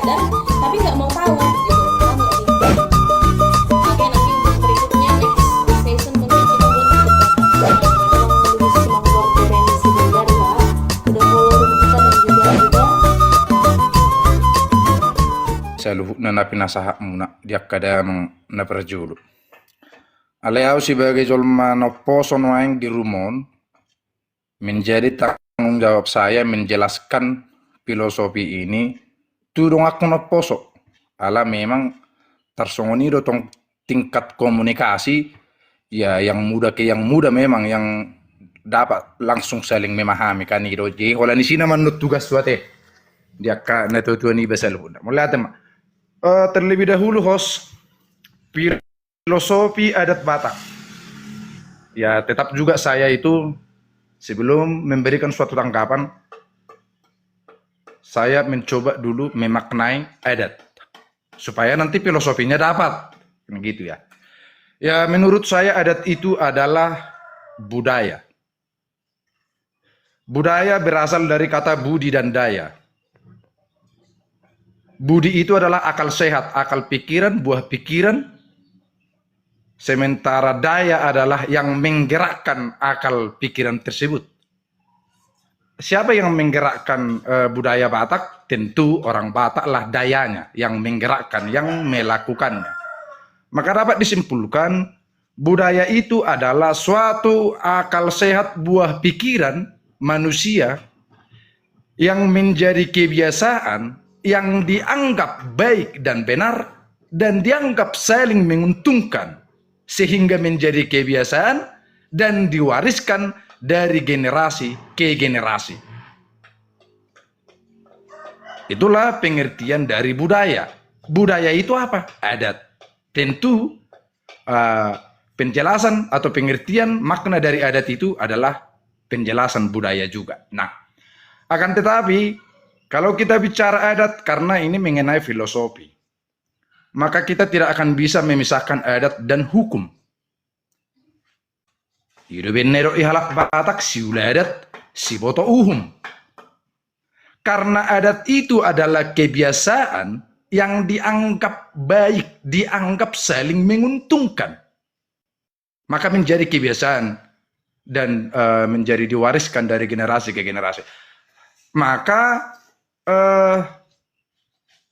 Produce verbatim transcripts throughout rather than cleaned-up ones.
Tapi nggak mau tahu gitu. Paham nggak sih? Oke, nanti untuk berikutnya, next session, mungkin kita buat untuk Batak. Kalau lebih semangat referensi Bulgaria, udah follow kita dan juga udah. Saluhutna na pinasahatmuna di angka damang na parjolo. Alai au sebagai jolma na umposo nuaeng di ruma on, menjadi tanggung jawab saya menjelaskan filosofi ini tu donganku na umposo. Ala memang tarsongon i do tong tingkat komunikasi, ya, yang muda ke yang muda memang yang dapat langsung saling memahami kan i do. Jadi holan i sina manut tugas suate di angka na tuatua niba saluhutna. Mauliate ma. Eh, terlebih dahulu host, filosofi adat Batak. Ya, tetap juga saya itu sebelum memberikan suatu tanggapan, saya mencoba dulu memaknai adat supaya nanti filosofinya dapat. Begitu ya. Ya, menurut saya adat itu adalah budaya. Budaya berasal dari kata budi dan daya. Budi itu adalah akal sehat, akal pikiran, buah pikiran. Sementara daya adalah yang menggerakkan akal pikiran tersebut. Siapa yang menggerakkan, eh, budaya Batak? Tentu orang Batak lah dayanya yang menggerakkan, yang melakukannya. Maka dapat disimpulkan, budaya itu adalah suatu akal sehat buah pikiran manusia yang menjadi kebiasaan yang dianggap baik dan benar dan dianggap saling menguntungkan, sehingga menjadi kebiasaan dan diwariskan dari generasi ke generasi. Itulah pengertian dari budaya. Budaya itu apa? Adat. Tentu, eh, penjelasan atau pengertian makna dari adat itu adalah penjelasan budaya juga. Nah, akan tetapi, kalau kita bicara adat, karena ini mengenai filosofi, maka kita tidak akan bisa memisahkan adat dan hukum. I do umbahen na didok halak Batak, siula adat, siboto uhum. Karena adat itu adalah kebiasaan yang dianggap baik, dianggap saling menguntungkan, maka menjadi kebiasaan dan, eh, menjadi diwariskan dari generasi ke generasi. Maka, eh,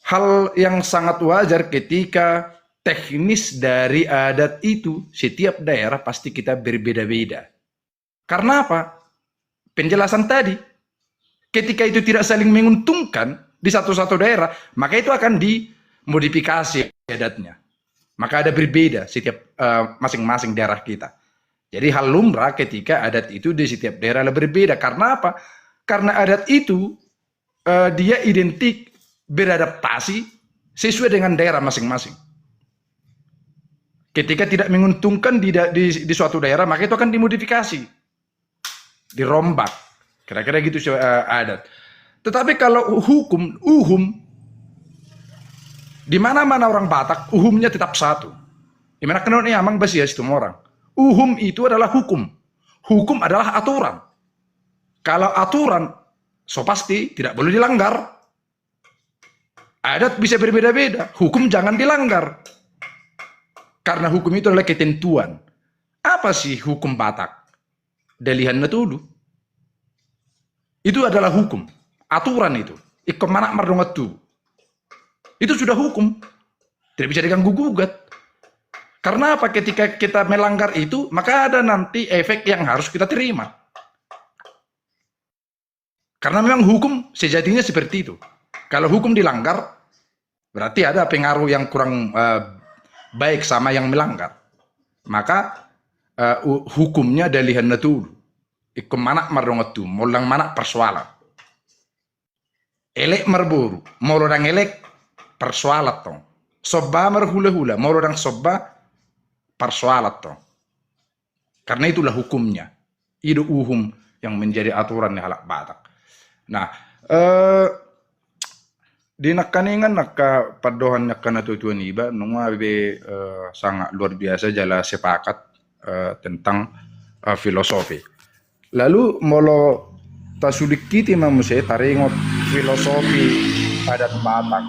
hal yang sangat wajar ketika teknis dari adat itu setiap daerah pasti kita berbeda-beda. Karena apa? Penjelasan tadi. Ketika itu tidak saling menguntungkan di satu-satu daerah, maka itu akan dimodifikasi adatnya. Maka ada berbeda setiap, eh, masing-masing daerah kita. Jadi hal lumrah ketika adat itu di setiap daerah berbeda. Karena apa? Karena adat itu, eh, dia identik beradaptasi sesuai dengan daerah masing-masing. Ketika tidak menguntungkan di, da-, di, di suatu daerah, maka itu akan dimodifikasi, dirombak. Kira-kira gitu, eh, adat. Tetapi kalau hukum, uhum, di mana-mana orang Batak, uhumnya tetap satu. Di mana kena ni amang basi ya situ orang. Uhum itu adalah hukum. Hukum adalah aturan. Kalau aturan, so pasti tidak boleh dilanggar. Adat bisa berbeda-beda, hukum jangan dilanggar. Karena hukum itu adalah ketentuan. Apa sih hukum Batak? Dalihan na tolu. Itu adalah hukum, aturan itu. Ingkon manat mardongan tubu. Itu sudah hukum. Tidak bisa diganggu gugat. Karena apa? Ketika kita melanggar itu, maka ada nanti efek yang harus kita terima. Karena memang hukum sejatinya seperti itu. Kalau hukum dilanggar, berarti ada pengaruh yang kurang, eh, baik sama yang melanggar. Maka, eh, u-, hukumnya dalihan na tolu. Ingkon manat mardongan tubu, molo ndang manat persoalan. Elek marboru, molo ndang elek persoalan tong. Somba marhula-hula, molo ndang somba persoalan tong. Karena itulah hukumnya. I do uhum yang menjadi aturan ni halak Batak. Nah, eh, di nangkaningan angka pandohan ni angka natua-tua niba, nunga be, eh, sangat luar biasa jala sepakat, eh, tentang, eh, filosofi. Lalu molo tasulingkiti ma muse taringot filosofi adat Batak.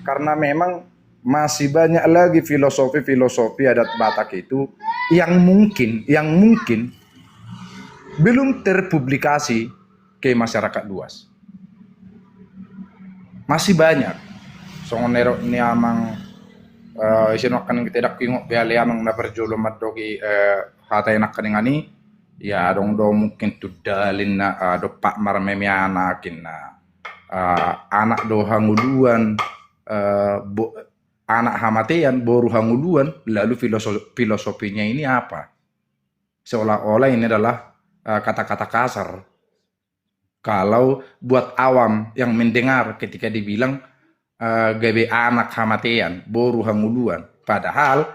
Karena memang masih banyak lagi filosofi-filosofi adat Batak itu yang mungkin, yang mungkin belum terpublikasi ke masyarakat luas. Masih banyak. Songon erok ni amang, eh, isi nangkin kita dak ingot be ale amang na parjolo mandok i, eh, hata i nangkin i, ya adong do mungkin tu dalin na, eh, dompak marmeme anak inna, eh, anak do hangoluan, eh, bo-, anak hamatean, boru hangoluan, lalu filoso-, filosofinya ini apa? Seolah-olah ini adalah, eh, kata-kata kasar. Kalau buat awam yang mendengar ketika dibilang, eh, gabe anak hamatean, boru hangoluan. Padahal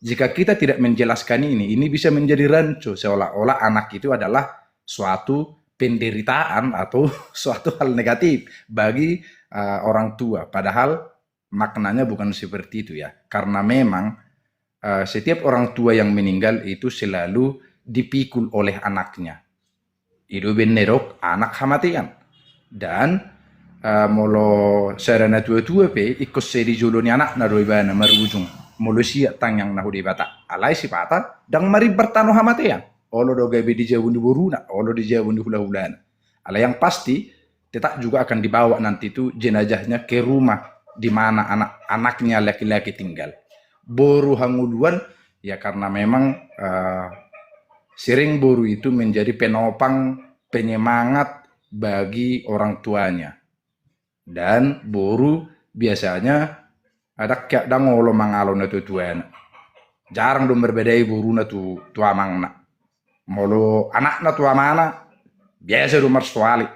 jika kita tidak menjelaskan ini, ini bisa menjadi rancu seolah-olah anak itu adalah suatu penderitaan atau suatu hal negatif bagi, eh, orang tua. Padahal maknanya bukan seperti itu ya. Karena memang, eh, setiap orang tua yang meninggal itu selalu dipikul oleh anaknya. I do umbahen na didok anak hamatean. Dan, eh, molo sada natua-tua pe, ingkon sai di jolo ni anakna do ibana marujung. Molo siat tangiang na hu Debata. Alai sipata, ndang marimbar tano hamatean. Olo do gabe di jabu ni boruna, olo di jabu ni hula-hulana. Alai yang pasti, tetap juga akan dibawa nanti tu jenazahnya ke rumah di mana anak-anaknya laki-laki tinggal. Boru hangoluan, ya karena memang, eh, sering boru itu menjadi penopang, penyemangat bagi orang tuanya. Dan boru biasanya ada kayak ndang olo mangalo natua-tuana. Jarang do marbadai boruna tu, tu amangna. Molo anakna tu amana, biasa do marsoali.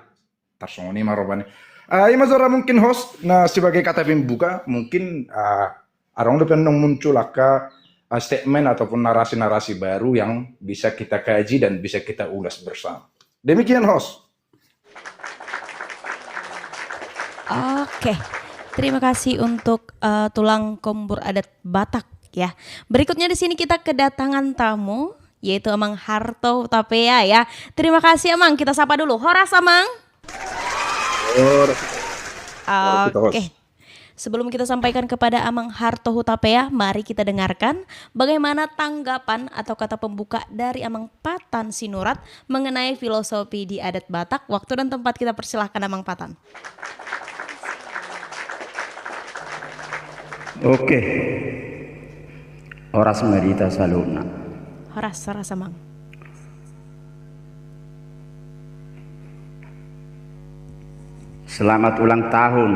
Tarsongon i ma rupani. Ah, i ma jora mungkin host, na sebagai kata pembuka, mungkin, ah, adong dope annon muncul angka, ah, statement ataupun narasi-narasi baru yang bisa kita kaji dan bisa kita ulas bersama. Demikian host. Oke. Terima kasih untuk, eh, tulang kombur adat Batak ya. Berikutnya di sini kita kedatangan tamu, yaitu Amang Harto Hutapea ya. Terima kasih Amang, kita sapa dulu. Horas Amang. Horas. Horas, kita host. Oke. Sebelum kita sampaikan kepada Amang Harto Hutapea, mari kita dengarkan bagaimana tanggapan atau kata pembuka dari Amang Patan Sinurat mengenai filosofi di adat Batak. Waktu dan tempat kita persilahkan Amang Patan. Oke. Horas ma di hita saluhutna. Horas, horas Amang. Selamat ulang tahun.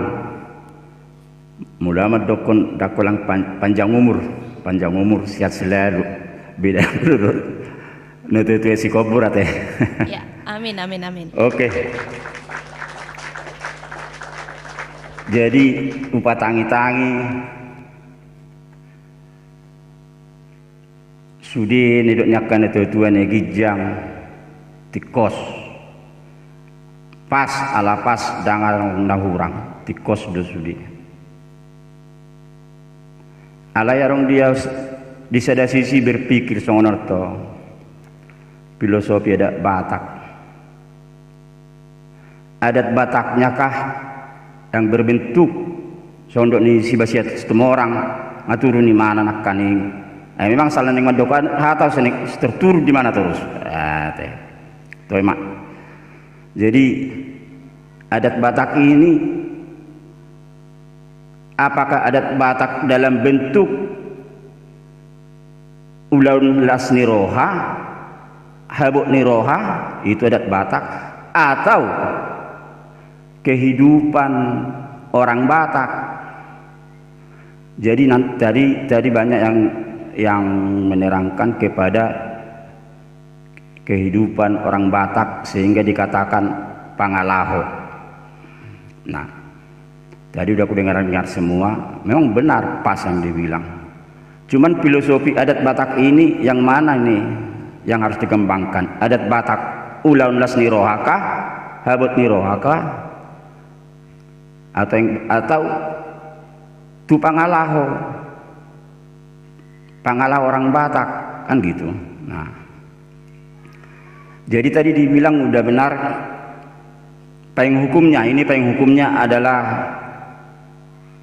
Molo au mandok, ndang holan pan-, panjang umur, panjang umur, sehat selalu. Beda dulu. Natua-tua sikombur ate. Ya, amin, amin, amin. Oke. Jadi, hupatangi-tangi sude na nidok ni angka natua-tua na ginjang, tingkos. Pas, ala pas, ndang adong na hurang, tingkos do sude. Alai adong di au s-, di sada sisi berpikir songon on do, filosofi adat Batak. Adat Bataknya kah yang berbentuk sondok ni Sibasia Situmorang, nga turun ni mana nangkaning. Eh, memang salah naeng mandokan hata seni terturun di mana terus. Ah, te. Toe ma. Jadi, adat Batak ini, apakah adat Batak dalam bentuk ulaon las ni roha, habot ni roha, itu adat Batak, atau kehidupan orang Batak? Jadi nan-, tadi, tadi banyak yang, yang menerangkan kepada kehidupan orang Batak sehingga dikatakan pangalaho. Nah, tadi udah aku dengar-dengar semua, memang benar pas yang dibilang. Cuman filosofi adat Batak ini yang mana nih yang harus dikembangkan? Adat Batak ulaon las ni roha kah, habot ni roha kah? Atau yang, atau tu pangalaho, pangalaho orang Batak, kan gitu. Nah, jadi tadi dibilang udah benar, payung hukumnya, ini payung hukumnya adalah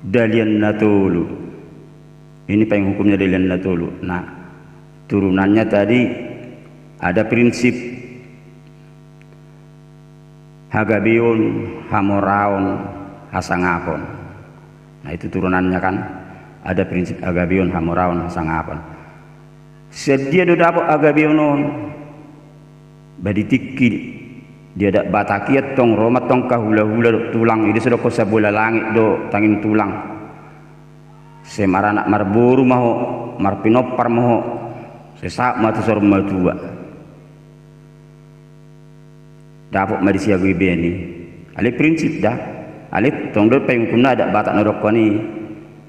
Dalihan na tolu. Ini payung hukumnya dalihan na tolu. Nah, turunannya tadi ada prinsip hagabeon, hamoraon, hasangapon. Nah, itu turunannya kan. Ada prinsip hagabeon, hamoraon, hasangapon. Sian dia do dapot hagabeon on? Ba di tingki di adat Batak i antong ro ma antong angka hulahula dohot tulang, i do sai didokkon sambola langit do tangin tulang. Sai maranak marboru ma ho, marpinompar ma ho, sai saut ma tu saur matua. Dapot ma disi hagabeon i. Alai prinsip da. Alai tong do payung hukumna adat Batak na dohonon i,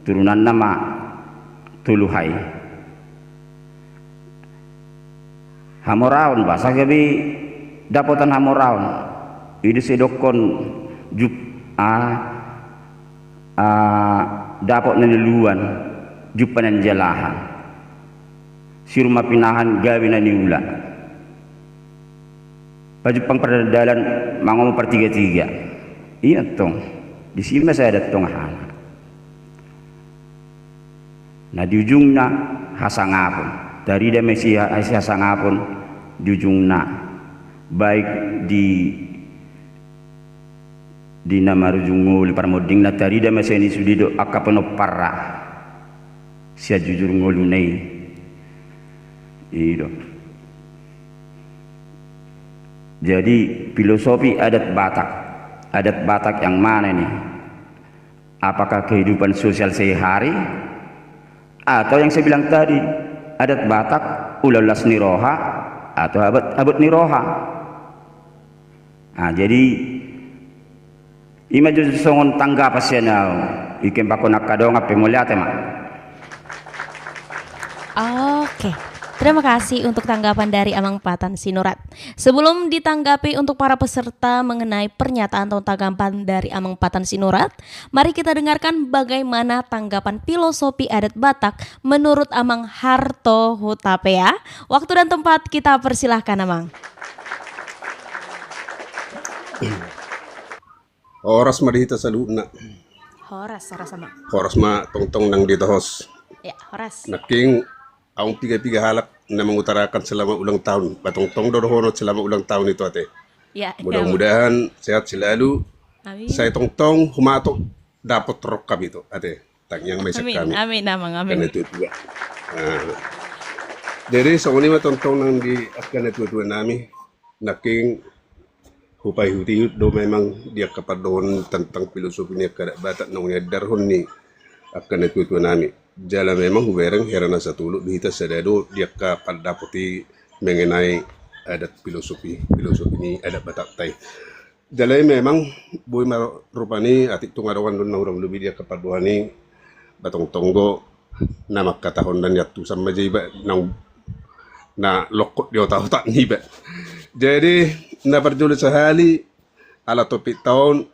turunanna ma tolu i. Hamoraon, boasa gabe dapotan hamoraon? I do sai didokkon jumpa, a, a, dapot na niluluan, jumpa na nijalahan, sirumah pinahan, gabe na niula, pajumpang pardalan, mangomo partigatiga. I antong, disi ma sai adat tong hana. Nah, di ujungna hasangapon. Tarida ma isi ha-, isi hasangapon di ujungna. Baik di, di na marujung ngolu, parmondingna tarida ma sian i sude dohot angka pinomparna sian jujur ngoluna i. I do. Jadi, filosofi adat Batak. Adat Batak yang mana ini? Apakah kehidupan sosial sehari-hari, atau yang saya bilang tadi, adat Batak, ulas-ulas ni roha, atau abot, abot ni roha? Nah, jadi, i ma jo songon tanggapan sian au. Ingkon baen angka dongan pe, mauliate ma. Oke, terima kasih untuk tanggapan dari Amang Patan Sinurat. Sebelum ditanggapi untuk para peserta mengenai pernyataan atau tanggapan dari Amang Patan Sinurat, mari kita dengarkan bagaimana tanggapan filosofi adat Batak menurut Amang Harto Hutapea. Waktu dan tempat kita persilahkan, Amang. Horas ma di hita saluhutna. Horas, horas, Amang. Horas ma tongtong nang di tohos. Ya, horas. Nangkin adong piga-piga halak na mengutarakan selamat ulang tahun. Ba tongtong do dohonon selamat ulang tahun itu, ate. Ya, mudah-mudahan sehat selalu. Amin. Sai tongtong humatok dapot rongkap itu, ate. Tangiang ma i sian hami. Amin, Amang, amin. Angka na tuatua. Nah, jadi songon i ma tongtong nang di angka na tuatua nami. Nangkin hupaihut-ihut do memang di angka pandohan tentang filosofi ni angka adat Batak naung niandarhon ni angka na tuatua nami. Jala memang hubereng hera na satolop di hita sada do di angka pandapot i mengenai adat filosofi, filosofi ni adat Batakta i. Jala i memang boi ma rupani, atik tung adong annon na hurang lobi di angka pandohan i, ba tongtong do na mangkatahon na niantusan ma jo iba, naung na longkot di otak-otak niba. Jadi, na parjolo sahali, ala topikta on,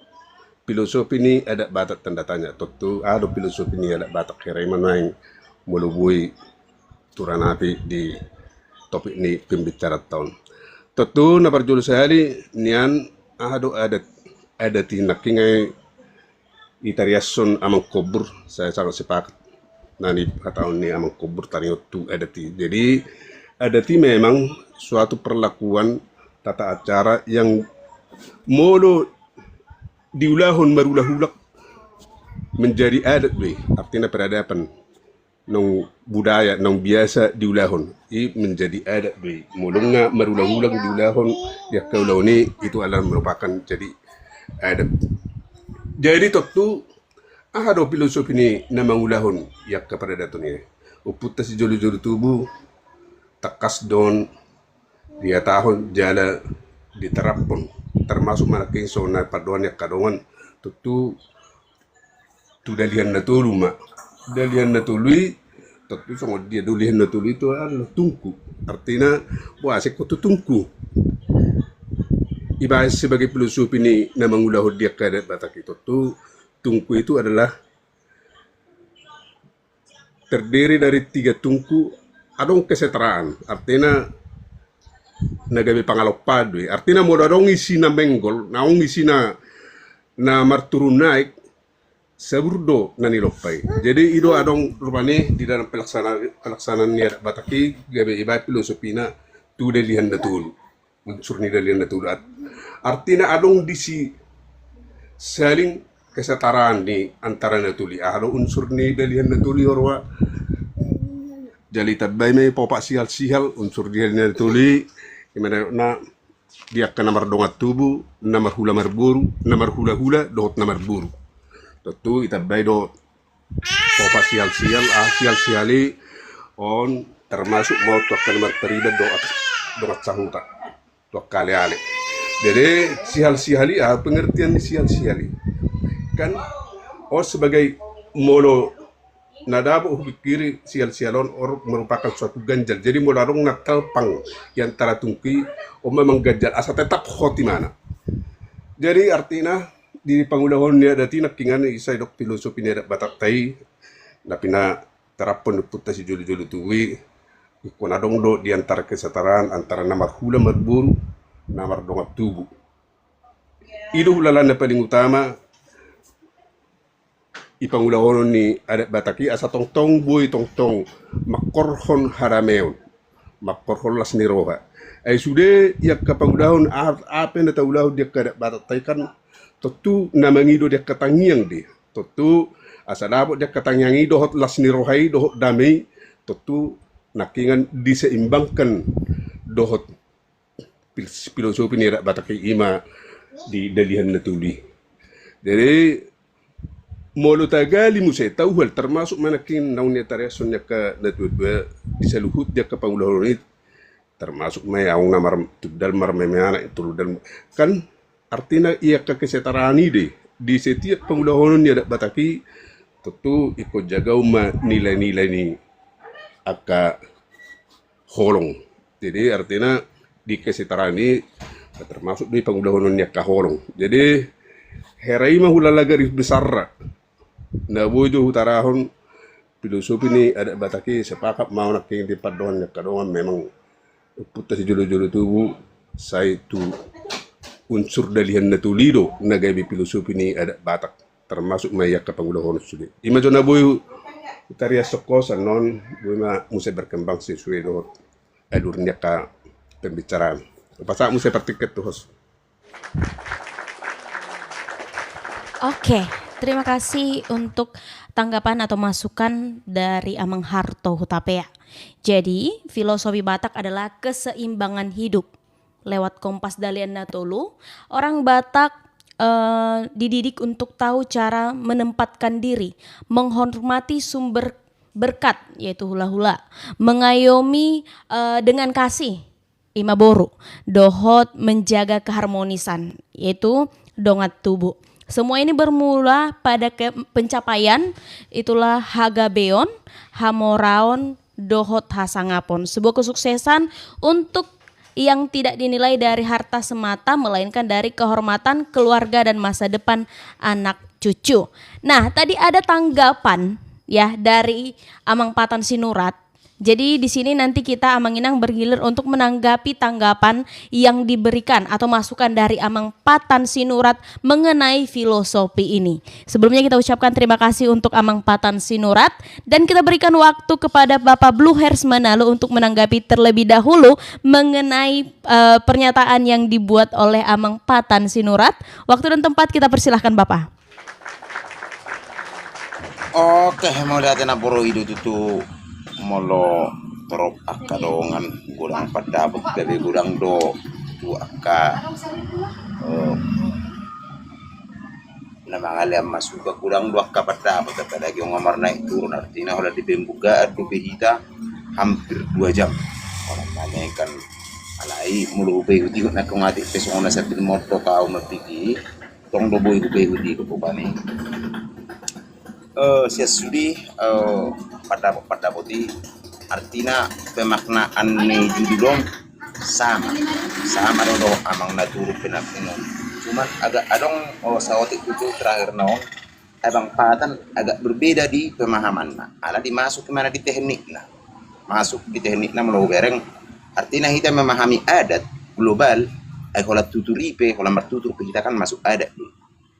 filosofi ni adat Batak tanda tanya. Tontu, aha do filosofi ni adat Batak, hira i ma nuaeng molo boi tu ranah ni di topik ni pembicaraan ta on. Tontu na parjolo sahali nian, aha do adat, adat i nangkin i tariashon Amangkobur, saya sangat sepakat na nihataon ni Amangkobur taringot tu adat i. Jadi adat i memang suatu perlakuan tata acara yang molo diulahon marulak-ulak menjadi adat do i, artina peradaban. Naung budaya, naung biasa diulahon, i menjadi adat do i. Molo nga marulak-ulak diulahon di angka ulaon i, itu adalah merupakan jadi adat. Jadi tontu, aha do filosofi ni na mangulahon di angka paradaton i? Ompunta sijolo-jolo tubu, tangkas do on dihatahon jala diterapkon, termasuk ma nangkin songon na pandohan ni angka dongan, tontu tu dalihan na tolu ma. Dalihan na tolu i, tontu songon dia dalihan na tolu i, tu adalah tungku. Artina, boasa ingkon tu tungku? Ibaen sebagai filosofi ni na mangulahon di angka adat Batak i, tontu tungku itu adalah terdiri dari tiga tungku, adong kesetaraan, artina na gabe pangalompaan do i. Artina molo adong isi na menggol, na adong isi na, na marturun naik, Sabur do na nilompa i. Jadi i do adong rupani di dalam pelaksana-, pelaksanaan ni adat Batak i, gabe ibaen filosofina tu Dalihan Na Tolu. Unsur ni Dalihan Na Tolu. Artina adong disi saling kesetaraan di antara na tolu i. Aha do unsur ni Dalihan Na Tolu i, ro? Jala itambai ma i popak sihal-sihal, unsur ni Dalihan Na Tolu i, ima na di angka na mardongan tubu, na marhula marboru, na marhula-hula dohot na marboru. Tontu itambai do popak sihal-sihal, ah, sihal-sihal i on termasuk ma on tu angka na marpariban dohot dongan sahuta, tu angka ale-ale. Jadi sihal-sihal i, aha pengertian ni sihal-sihal i? Kan on sebagai, molo na dapot hupikiri, sihal-sihal on, on merupakan suatu ganjal. Jadi molo adong na talpang di antara tungki, on ma mangganjal asa tetap hot imana. Jadi artina di pangulahonon ni adat i nangkiningan i sai didok filosofi ni adat Batakta i, na pinaterapon ni ompunta sijolo-jolo tubu i, ingkon adong do di antara kesetaraan antara na marhula marboru, na mardongan tubu. I do hulala na paling utama di pangulahonon ni adat Batak i, asa tongtong boi tongtong mangkorhon hadameon, mangkorhon las ni roha. Ai sude di angka pangulahon, aha pe na taulahon di angka adat Batakta i kan, tontu na mangido di angka tangiang do i. Tontu asa dapot di angka tangiang i dohot las ni roha i dohot dame i, tontu nangkiningan diseimbangkan dohot fil-, filosofi ni adat Batak i, ima di Dalihan Na Tolu i. Jadi molo tagali muse tauhal, termasuk ma nangkin naung nian tariashon ni angka na tua-tua di saluhut di angka pangulahonon i, termasuk ma i ahu na mar-, tundal marmeme anak, tundal, kan artina i angka kesetaraan i do i di setiap pangulahonon ni adat Batak i. Tontu ingkon jagaon ma nilai-nilai ni angka holong. Jadi artina di kesetaraan i termasuk do i pangulahonon ni angka holong. Jadi hera i ma hulala garis besarna. Na boi do hutarahon, filosofi ni adat Batak i sepakat ma ahu nangkin di pandohan ni angka dongan, memang ompunta sijolo-jolo tubu, sai tu unsur Dalihan Na Tolu i do na gabe filosofi ni adat Batak, termasuk ma i angka pangulahonon sude. Ima jo na boi hutariashon, songon on boi ma muse berkembang sesuai dohot alur ni angka pembicaraan. Hupasahat muse partingkian tu host. Oke, terima kasih untuk tanggapan atau masukan dari Amang Harto Hutapea. Jadi, filosofi Batak adalah keseimbangan hidup. Lewat kompas Dalihan Na Tolu, orang Batak, eh, dididik untuk tahu cara menempatkan diri, menghormati sumber berkat, yaitu hula-hula, mengayomi, eh, dengan kasih, ima boru, dohot menjaga keharmonisan, yaitu dongan tubu. Semua ini bermula pada ke-, pencapaian, itulah hagabeon, hamoraon, dohot hasangapon. Sebuah kesuksesan untuk yang tidak dinilai dari harta semata, melainkan dari kehormatan keluarga dan masa depan anak cucu. Nah, tadi ada tanggapan, ya, dari Amang Patan Sinurat. Jadi di sini nanti kita Amang Inang bergilir untuk menanggapi tanggapan yang diberikan atau masukan dari Amang Patan Sinurat mengenai filosofi ini. Sebelumnya kita ucapkan terima kasih untuk Amang Patan Sinurat dan kita berikan waktu kepada Bapak Blue Hairs Manalo untuk menanggapi terlebih dahulu mengenai, eh, pernyataan yang dibuat oleh Amang Patan Sinurat. Waktu dan tempat kita persilahkan, Bapak. Oke, mauliate na poro i do tutu. Molo torop angka dongan, godang pandapot gabe godang do tu angka, eh, na mangalean masukan, godang do angka pandapot, apalagi on marnaek turun, artina holan di pembukaan dope hita hampir dua jam. Holan manekan alai molo hupaihut-ihut nangkin, atik pe songon na sambil mondok ahu mambege, tong do boi hupaihut-ihut rupani. Eh, sian sude, eh, pandapot-pandapot i, artina pemaknaan ni judul on sama, sama do dohot amang na turun pe nangkin on. Cuman agak adong, oh, saotik tutu terakhir na on, Amang Patan agak berbeda di pemahamanna. Alai masuk imana di teknikna. Masuk di teknikna molo hubereng. Artina hita memahami adat global, ai holan tutur i pe, holan martutur pe hita kan masuk adat do.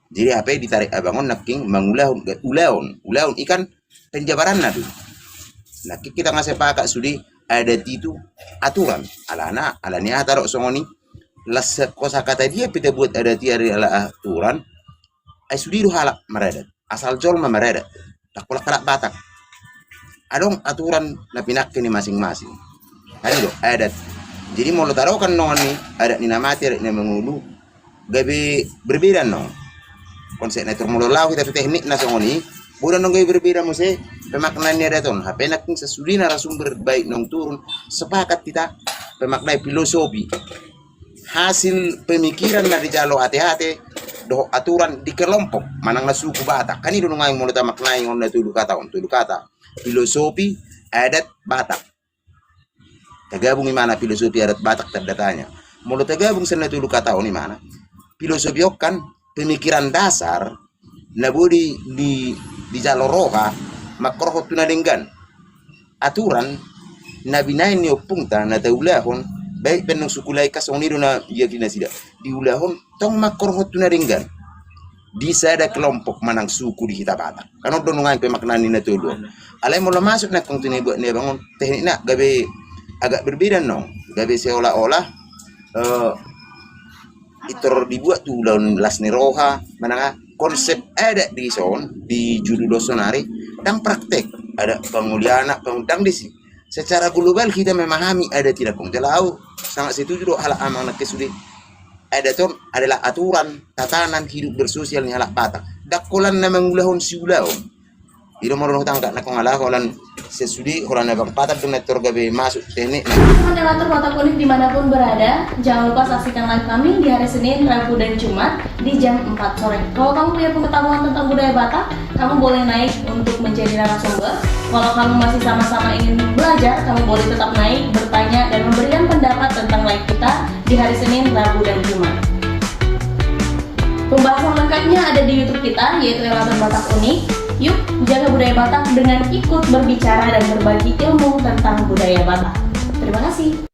Jadi hape ditarik abang on nangkin mangulahon, ulaon, ulaon i kan penjabaranna do. Nangkin hita nga sepakat sude adat i tu aturan. Alana, alani aha tadok songon i? Las kosa kata dia pe tabuat adat i ari ala aturan. Ai sude do halak maradat. Asal jolma maradat. Ndang holan halak Batak. Adong aturan na pinangke ni masing-masing. Kan i do adat. Jadi molo tadokan nongon ni adat ni na mate, adat ni na mangolu, gabe berbeda nong. Konsepna i tor molo laho hita tu teknikna songon i, boi do nong gabe berbeda muse pemaknaan ni adat on. Hape nangkin sasude narasumber baik naung turun, sepakat hita pemaknai filosofi, hasil pemikiran na dijalo ateate dohot aturan di kelompok manang na suku Batak. Kan i do nuaeng molo tamaknai on na tolu kata on, tolu kata: filosofi, adat, Batak. Tagabung imana filosofi, adat, Batak, tanda tanya. Molo tagabung sian na tolu kata on imana, filosofi on kan pemikiran dasar na boi di, di, dijalo roha mangkorhon tu na denggan. Aturan na binaen ni ompungta na taulahon, baik pe annon suku lain kan songon i do na diakini nasida, diulahon tong mangkorhon tu na denggan di sada kelompok manang suku di hita Batak. Kan on do nuaeng pemaknaan ni na tolu on. Alai molo masuk nangkin tu na dibuat ni abang on, teknikna gabe agak berbeda nong, gabe seolah-olah eh, i tor dibuat tu ulaon las ni roha, manang aha, konsep adat dison di judul on sonari ndang praktek. Adat pangoli anak, pang-, ndang disi. Secara global hita memahami adat i, nangkin jala au sangat setuju do halak amang nangkin sude. Adat on adalah aturan tatanan hidup bersosial ni halak Batak. Ndang holan na mangulahon siulaon. I do molo hutangkap nangkin ala holan sesude, holan abang Patak do na tor gabe masuk teknik. Teman-teman Batak Unik dimanapun berada, jangan lupa saksikan live kami di hari Senin, Rabu, dan Jumat di jam empat sore. Kalau kamu punya pengetahuan tentang budaya Batak, kamu boleh naik untuk menjadi narasumber. Kalau kamu masih sama-sama ingin belajar, kamu boleh tetap naik, bertanya, dan memberikan pendapat tentang live kita di hari Senin, Rabu, dan Jumat. Pembahasan lengkapnya ada di YouTube kita, yaitu Elatan Batak Unik. Yuk, jaga budaya Batak dengan ikut berbicara dan berbagi ilmu tentang budaya Batak. Terima kasih.